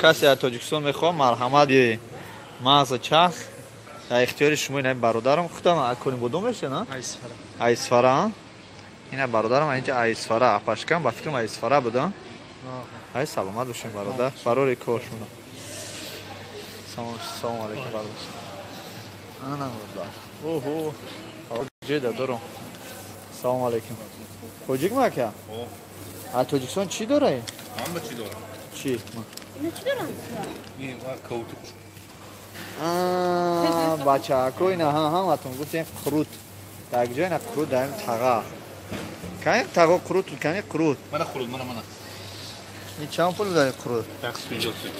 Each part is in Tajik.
Касе аз Тоҷикистон мехоҳад, марҳамат биёед. Мағза час дар ихтиёри шумо. Ина бародарам худам акони бодом меша, на? Айсфара. Айсфара. Ина бародарам инҷа Айсфара, апашкам ба фикрам Айсфара буда. Ай саломат бошем бародар. Барори кор шумо. Салом алейкум бародар. Ана бародар. Оҳо. Ҷеда дорам. Салом алейкум. Тоҷик мака? А Тоҷикистон чӣ дорад? Ҳама чӣ дорам. Чӣ? Ина чӣ дорам? Ин каутук. Бачаҳако ина ҳаматон гуфтем қурут. Дар ҷой ина қурут даем таға. Кани тағо қурут, кани қурут. Мана қурут, мана мана. Ин чанд пул дар қурут? 150 сум.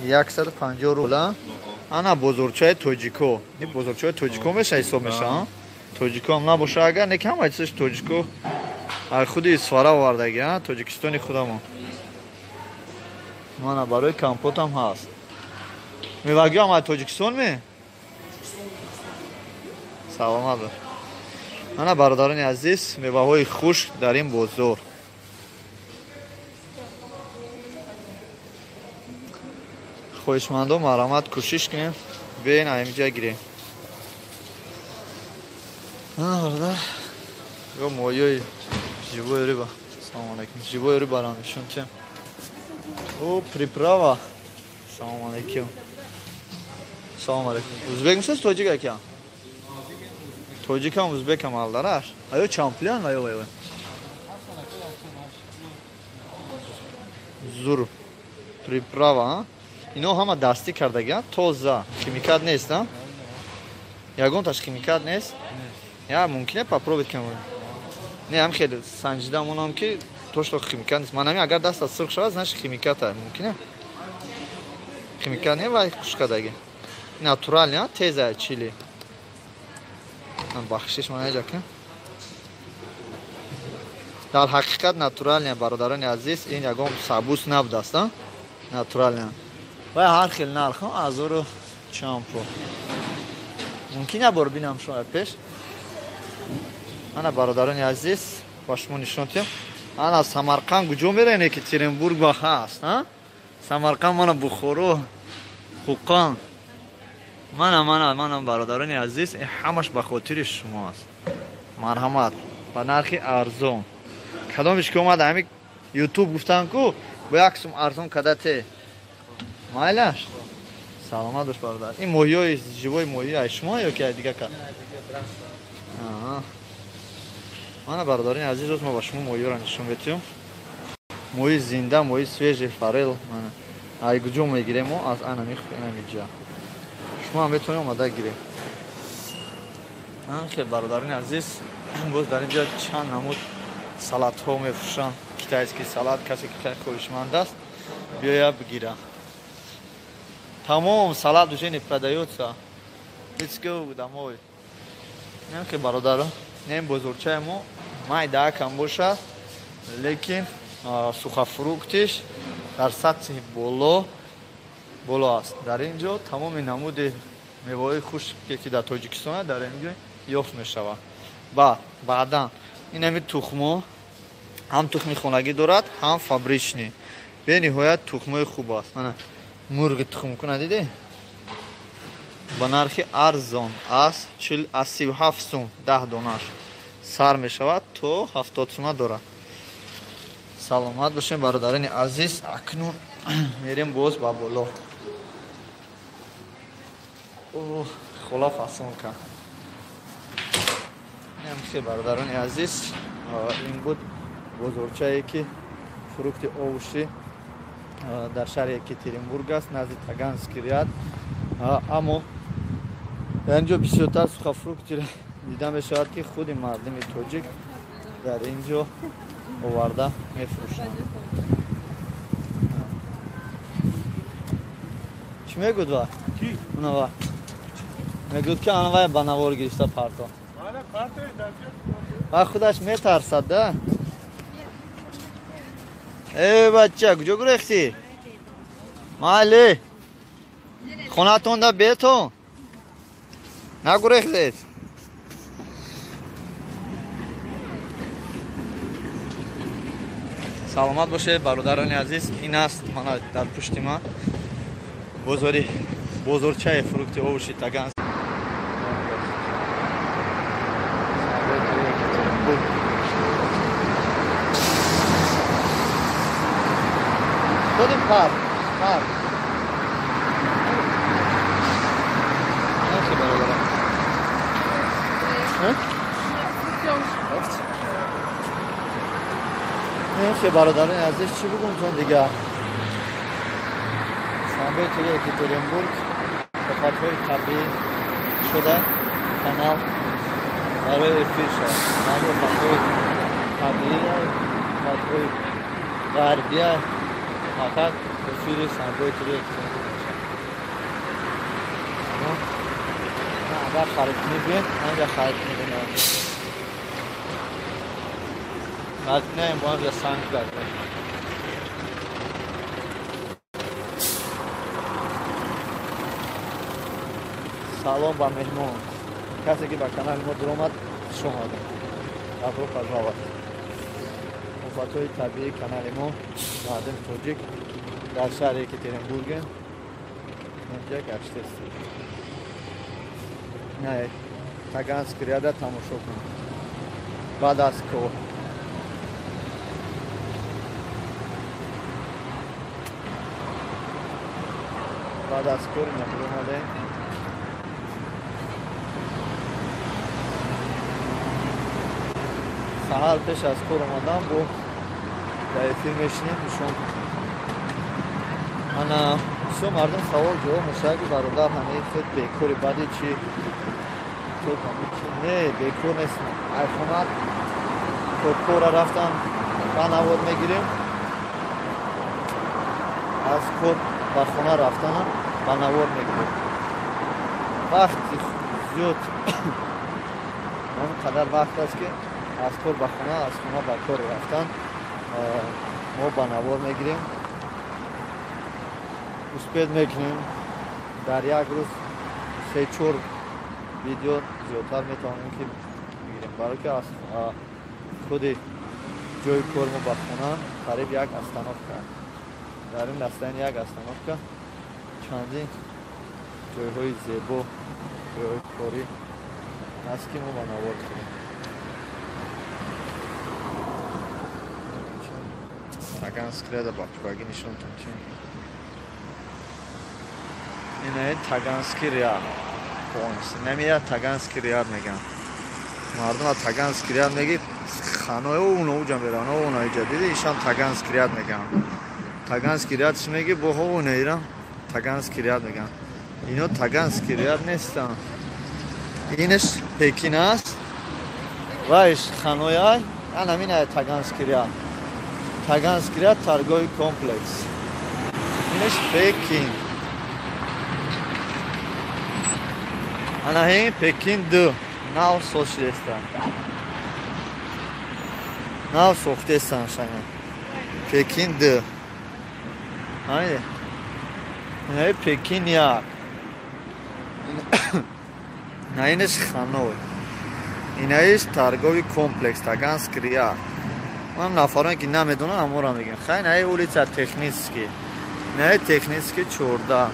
150 рубл. Ана бозорчаи тоҷико. Ин бозорчаи тоҷико меша ҳисоб меша, тоҷико ҳам набоша агар, не ҳама чизаш тоҷико. Ай худи Исфара овардаги, Тоҷикистони худамон. Мана барои компотам ҳаст. Мевагиҳо ҳам аз Тоҷикистон ме? Саломат бош. Мана бародарони азиз, меваҳои хушк дар ин бозор. Хоҳишмандо марҳамат кӯшиш кунем, биёен ҳаминҷа гирем. Бародар, ё моҳиёи живой рыба. Салом алейкум. Живой рыба ро нишон тем. О, приправа. Салом алейкум. Салом алейкум. Узбек мисез тоҷик ака? Тоҷикам узбекам алдараш. Аё чамплян аё аё. Зур. Приправа, а? Ино ҳама дастӣ кардагиан, тоза, химикат нест, а? Ягонташ химикат нест? Я мумкине попробовать кунам. Не, ҳам хеле санҷидам онам ки точно химикат нест. Манами агар дастат сурх шавад, значит химикат ай. Мумкине? Химикат не вай хушкадаги. Натуральный, а? Теза чили. Бахшиш ман эҷа кун. Дар ҳақиқат натуральный бародарони азиз, ин ягон сабус набудаст, а? Натуральный. Вай ҳар хел нарх, азору чанд пул. Мумкин я бор бинам шумо пеш. Ана бародарони азиз, ба шумо нишон тиҳам. Ана Самарқанд куҷо меравем, Екатеринбург ба ҳаст, а? Самарқанд мана Бухоро, Хӯқанд. Мана мана мана бародарони азиз, ин ҳамаш ба хотири шумо аст. Марҳамат ба нархи арзон. Кадомиш ки омад ҳами YouTube гуфтан ку бо як сум арзон када те. Майлаш? Саломат бош бародар. Ин моҳиёи живой моҳи ай шумо ё ки ай дига ка? Мана бародарони азиз, оз мо ба шумо моҳиёро нишон метиҳем. Моҳи зинда, моҳи свежий форель. Мана ай куҷо мегирем мо? Аз анами анамиҷа. Шумо ҳам метавонед омада гиред. Хел бародарони азиз, боз дар инҷа чанд намуд салатҳо мефурӯшанд. Китайский салат, касе ки хеле хоҳишманд аст, биёяд бигира. Тамом салат уже не продаётся. Let's go домой. Хел бародаро, не бозорчаи мо майда кам бошад, лекин сухофруктиш дар сатҳи боло боло аст. Дар ин ҷо тамоми намуди меваҳои хушке ки дар Тоҷикистон дар ин ҷо ёфт мешавад. Баъд баъдан ин ҳами тухмо ҳам тухми хонагӣ дорад, ҳам фабричный. Бениҳоят тухмои хуб аст. Мана мурғи тухмкуна дидӣ? Ба нархи арзон аз 37 сум 10 донаш сар мешавад то 70 сума дорад. Саломат бошем бародарони азиз. Акнун мерем боз ба боло. Хола фасон кард. Инам бародарони азиз, ин буд бозорчае ки фрукти овощи дар шаҳри Екатеринбург аст, назди Таганский ряд. Аммо дар ин ҷо бисёртар сухофрукти дида мешавад ки худи мардуми тоҷик дар ин ҷо оварда мефурӯшанд. Чӣ мегӯд ва? Уна ва? Мегӯд ки ана вай ба навор гирифта парто. Ва худаш метарсад, да? Э бача, куҷо гурехтӣ? Майли. Хонатонда бетон. Нагурехтед. Саломат бошед бародарони азиз. Ин аст мана дар пушти ман бозори бозорчаи фрукти овощи Таган. Додим парк, парк. Не бародарони азиз, чӣ бугум тон дигар? Шанбе тури Екатеринбург офатҳои табиӣ шуда канал барои эфир шуд. Ҳамин офатҳои табиӣ, офатҳои ғарбия фақат эфири шанбе тури Екатеринбург мешавад. Агар харид кунӣ биёед, ҳаминҷа харид кунед. Харид кунем, бо ҳаминҷа санг кардем. Салом ба меҳмон. Касе ки ба канали мо дуромад, хуш омадед. Добро пожаловать. Офатҳои табиии канали мо мардуми тоҷик дар шаҳри Екатеринбург инҷа гаштест. Не, Таганский ряда тамошо кунед. Баъд аз кор. Баъд аз кор ина дуромадем. Саҳар пеш аз кор омадан бо дар эфир мешинем нишон. Ана бисёр мардум савол ҷавоб мешавад ки бародар ҳамаи худ бекори баъди чи то ҳамаи чи не бекор нестам. Айхона то кора рафтам ба навор мегирем. Аз кор ба хона рафтанам ба навор мегирем. Вақти зиёд он қадар вақт аст ки аз кор ба хона, аз хона ба кор рафтан мо ба навор мегирем. Успед мекунем. Дар як рӯз 3-4 видео зиёдтар метавонем ки бигирем. Барои ки аз худи ҷои кор мо ба хона қариб як остановка. Дар ин дастани як остановка чандин ҷойҳои зебо, ҷойҳои корӣ аст ки мо ба навор кунем. Таганский ряда ба пурагӣ нишонтон чӣ. Инаи Таганский ряд. Намея Таганский ряд меган. Мардум Таганский ряд меги ханои уно уҷа меран, уно иҷа диди ишам Таганский ряд меган. Таганский ряд чӣ меги бо уно ирам Таганский ряд меган. Ино Таганский ряд нестан. Инеш Пекин аст. Вайш ханои ай, ан ҳамин ай Таганский ряд. Таганский ряд торговый комплекс. Инеш Пекин. Ана ҳин Пекин 2 нав сохтеста. Нав сохтестан шана. Пекин 2. Ҳамиде. Инаи Пекин 1. На инеш Ханой. Инаиш торговый комплекс Таганский ряд. Ман нафароне ки намедонам ҳамонро мегӯям. Хай наи улица Технический. Наи Технический 14.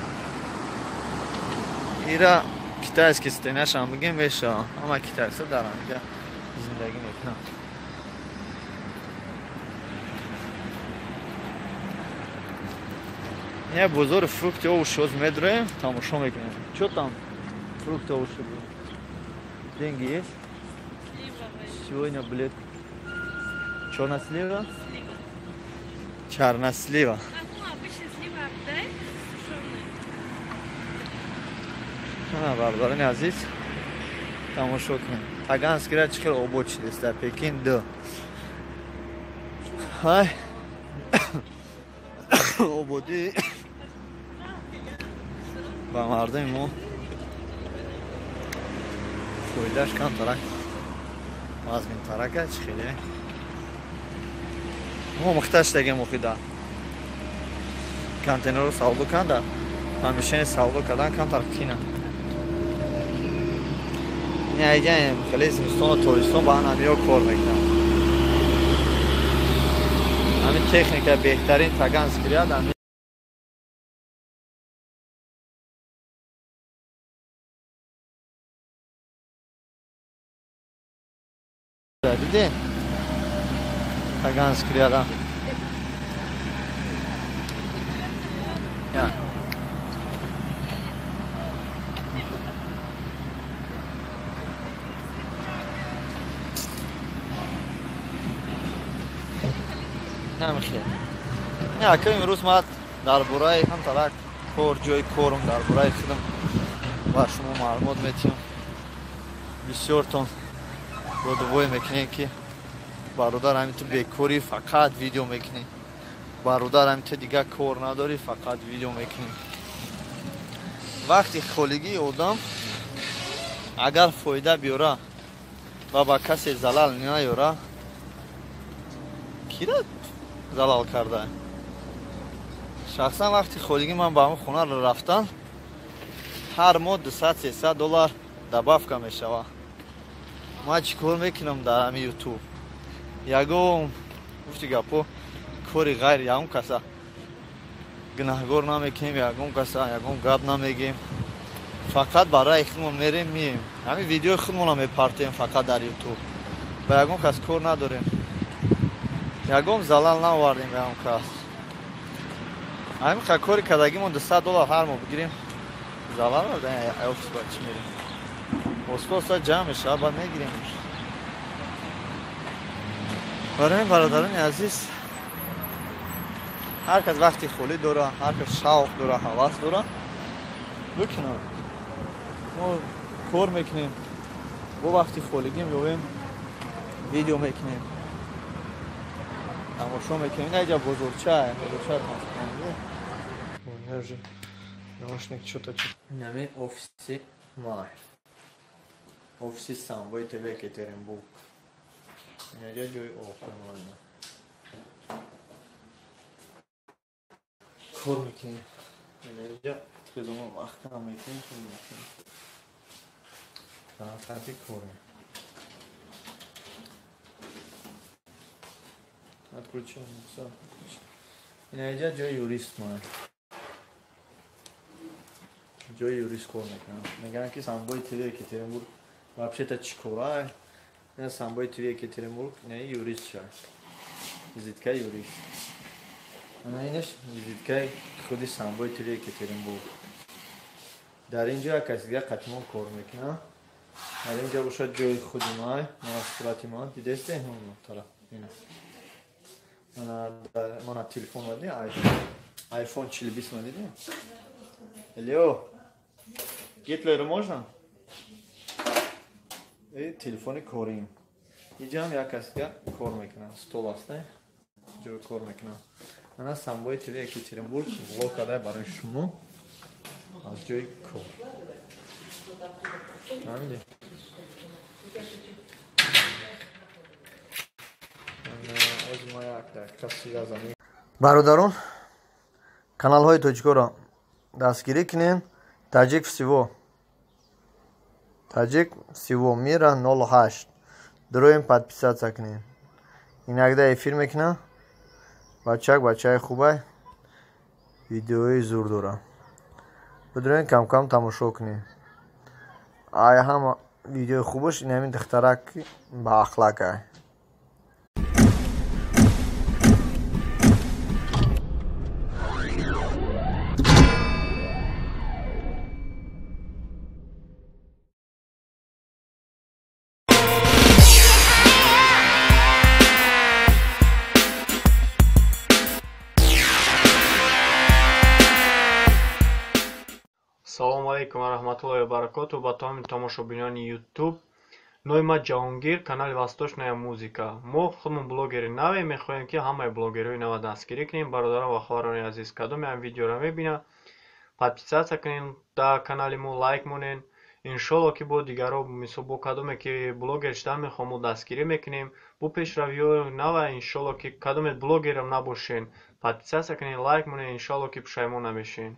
Ира китайский стенашам бигем меша. Ҳама китайса дар ҳамиҷа зиндагӣ мекунанд. Ина бозори фрукти овощи медроем, тамошо мекунем. Чё там фрукты овощи будут? Деньги есть? Сегодня билет. Чернослива? Слива. Чернослива. А, ну, обычная слива, да? Сушеная. А, бародарони азиз, тамошо кунед. Таганский ряд чӣ хел обод шудааст дар Пекин 2. Ҳай. Ободӣ ба мардуми мо фоидааш камтарак вазминтарака чӣ хеле. Мо мухтаҷ дагем охида. Контейнерро савдо канда, помещение савдо кардан камтар қина. Ин хеле зимистону тобистон ба ҳамиё кор мекунанд. Ҳамин техника беҳтарин Таганский ряд. Дидем? Таганский ряд. Не, ака имрӯз ман дар бораи ҳамтарак кор, ҷои корум, дар бораи худам ба шумо маълумот метиҳам. Бисёртон додувой мекунем, ки бародар, ҳамин ту бекорӣ, фақат видео мекунӣ, бародар, ҳамин ту дигар кор надорӣ, фақат видео мекунӣ. Вақти холигии одам агар фоида биёра ва ба касе залал наёра, кира залал карда? Шахсан вақти холигӣ ман ба ҳамон хона рафтан, ҳар моҳ 200-300 доллар добавка мешава. Ман чӣ кор мекунам дар ҳамин ютуб? Ягон, гуфти гапо, кори ғайр, ягон каса гунаҳгор намекунем, ягон каса ягон гап намегем, фақат барои худмон мерем, мием, ҳамин видеои худмонро мепартем фақат дар ютуб. Ба ягон кас кор надорем, ягон залал наовардем ба ягон кас. Ҳамин кори кардагимон 200 доллар ҳар моҳ бигирем, залал офис ба чӣ мерем? Оста оста ҷамъ мешавад, баъд мегирем. Барои бародарони азиз, ҳар кас вақти холӣ дора, ҳар кас шавқ дора, ҳавас дора, бикунад. Мо кор мекунем, бо вақти холигӣ меоем, видео мекунем, тамошо мекунем. Ина иҷа бозорча, бозорча. Наушник что-то. Инами офиси май, офиси Самбои ТВ Екатеринбург. Инаҷа ҷои охирмона кор мекунем. Инаҷа телевизормо маҳкам мекунем, кор мекунем, тарафи корем. Отключим. Инаҷа ҷои юрист май, ҷои юрист кор мекунам. Мегӯянд, ки Самбои ТВ Екатеринбург вообще-то чӣ кора? Ина Самбои ТВ Екатеринбург, ина юрист ша, визиткаи юрист. Ана инаш визиткаи худи Самбои ТВ Екатеринбург. Дар ин ҷо як каси дигар қатимон кор мекунад. Дар ин ҷо бошад ҷои худи май, мана сурати ман, дидесте тараф ина. Мана телефон ма диди, айфон 40 ма диди. Алло, Гитлеру можно? Телефони корим. Иҷам як каси дигар кор мекунад, стол аст, ҷои кор мекунад. Ана Самбои ТВ Екатеринбург влог карда барои шумо аз ҷои кор. Фаҳмидӣ? Бародарон, каналҳои тоҷикоро дастгирӣ кунед. Таҷик всего, Таҷик всего мира 08 дроем, подписаться кунед. Иногда эфир мекунам. Бачак бачаи хубай, видеои зур дора. Бидроем, камкам тамошо кунед. Ай ҳама видеои хубаш инамин духтарак ба ахлақай. Салому алейкум ва раҳматуллоҳи ва баракоту ба тамоми тамошобинони Ютуб. Номи ман Ҷаҳонгир, канали Восточная музыка. Мо худмон блогери навем, мехоҳем, ки ҳамаи блогерҳои нава дастгирӣ кунем. Бародарон ва хоҳарони азиз, кадоме ҳам видеоро мебинад, подписаться кунем дар канали мо, лайк монен. Иншолло, ки бо дигарро, мисол, бо кадоме ки блогер шудан мехоҳам, мо дастгирӣ мекунем. Бо пешравиҳои нава, иншолло, ки кадоме блогерам набошен, подписаться кунем, лайк монен, иншолло, ки пушаймон намешен.